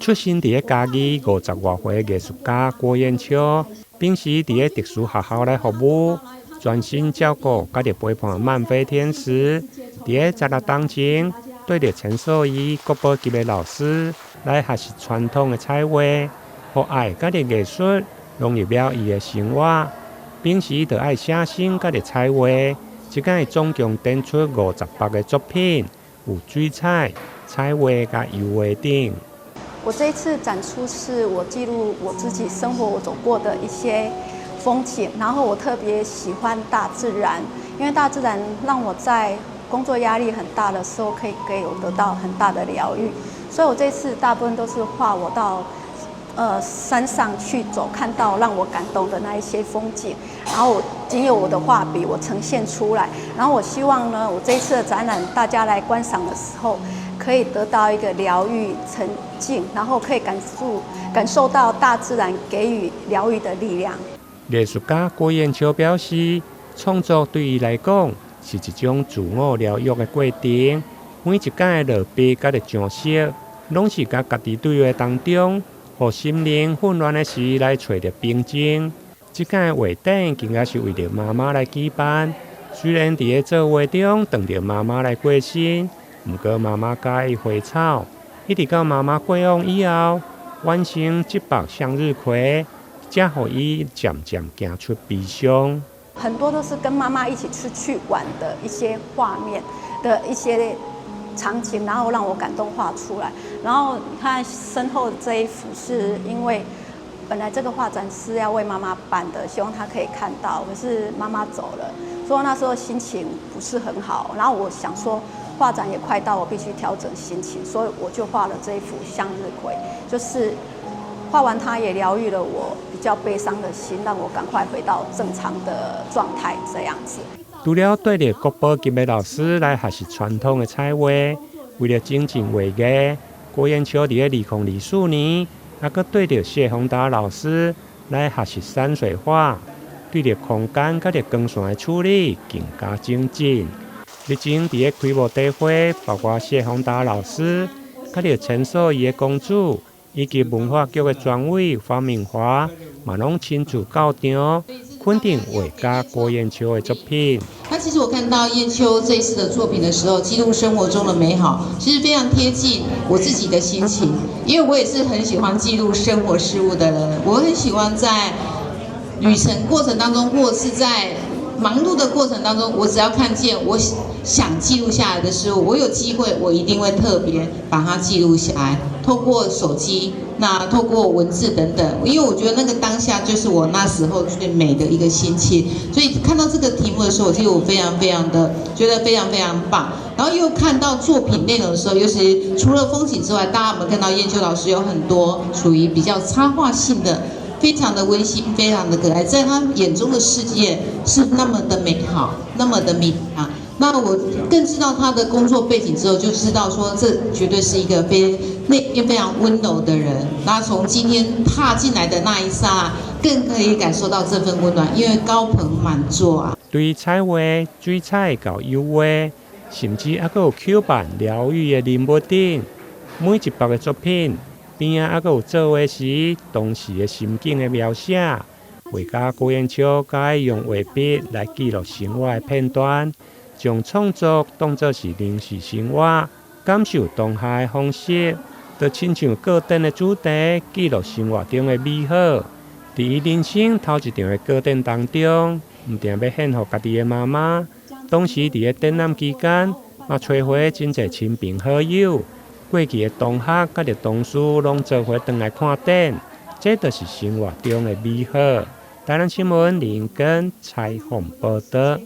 出生佇咧嘉義50外歲藝術家郭硯秋，平時佇咧特殊學校來服務，專心照顧佮著陪伴慢飛天使。佇咧16冬前，綴著陳素儀國寶級的老師來學習傳統的彩畫，予愛佮著藝術融入了伊的生活。平時就愛寫生佮著彩畫，這擺總共展出50幅的作品，有水彩、彩畫佮油畫等。我這一次展出是我記錄我自己生活我走過的一些風景，然後我特別喜歡大自然，因為大自然讓我在工作壓力很大的時候，可以給我得到很大的療癒，所以我這次大部分都是畫我到山上去走，看到讓我感動的那一些風景，然後經由我的畫筆，我呈現出來。然後我希望呢，我這一次的展覽，大家來觀賞的時候，可以得到一個療癒、沉靜，然後可以感受到大自然給予療癒的力量。藝術家郭硯秋表示，創作對伊來講是一種自我療癒的過程。每一擺的落筆佮著上色，攏是佮家己對話當中，予心靈混亂的時來揣著平靜。這擺畫展更加是為著媽媽來舉辦。雖然佇咧作畫中撞著媽媽來過身，毋過媽媽佮意花草，一直到媽媽過往以後，完成這幅向日葵，才予伊漸漸行出悲傷。很多都是跟媽媽一起出去玩的一些畫面的一些場景，然後讓我感動畫出來。然後你看身後這一幅，是因為本來這個畫展是要為媽媽辦的，希望她可以看到，可是媽媽走了，所以那時候心情不是很好。然後我想說，畫展也快到，我必須調整心情，所以我就畫了這一幅向日葵，就是畫完它也療癒了我比較悲傷的心，讓我趕快回到正常的狀態這樣子。除了綴著國寶級的老師來學習傳統的彩畫，為了精進畫藝，郭硯秋佇咧2024年，猶閣綴著謝宏達老師來學習山水畫，對著空間佮著光線的處理更加精進。日前佇咧開幕大會，包括謝宏達老師、佮著陳素儀的公主，以及文化局的專委方敏華，嘛攏親自到場肯定畫家郭硯秋的作品。那其實我看到硯秋這一次的作品的時候，記錄生活中的美好，其實非常貼近我自己的心情，因為我也是很喜歡記錄生活事物的人，我很喜歡在旅程過程當中，或是在忙碌的過程當中，我只要看見我想記錄下來的事物，我有機會，我一定會特別把它記錄下來，透過手機，那透過文字等等，因為我覺得那個當下就是我那時候最美的一個心情，所以看到這個題目的時候，其實我非常非常的覺得非常非常棒。然後又看到作品內容的時候，尤其除了風景之外，大家有沒有看到硯秋老師有很多屬於比較插畫性的，非常的溫馨，非常的可愛，在他眼中的世界是那麼的美好，那麼的美啊。那我更知道他的工作背景之後，就知道說這絕對是一個非內心非常溫柔的人。那從今天踏進來的那一剎，更可以感受到這份溫暖，因為高朋滿座啊。對彩畫、水彩到油畫，甚至猶閣有 Q 版療癒的人物等，每一幅的作品邊仔猶閣有作畫時當時的心境的描寫。畫家郭硯秋佮愛用畫筆來記錄生活的片段，將創作當作是臨時生活，感受當下的方式，就親像個展的主題，記錄生活中的美好。佇伊人生頭一場的個展當中，毋定欲獻予家己的媽媽。當時佇咧展覽期間，嘛揣回真濟親朋好友，過去的同學佮著同事攏做伙轉來看展，這就是生活中的美好。台南新聞林根採訪報導。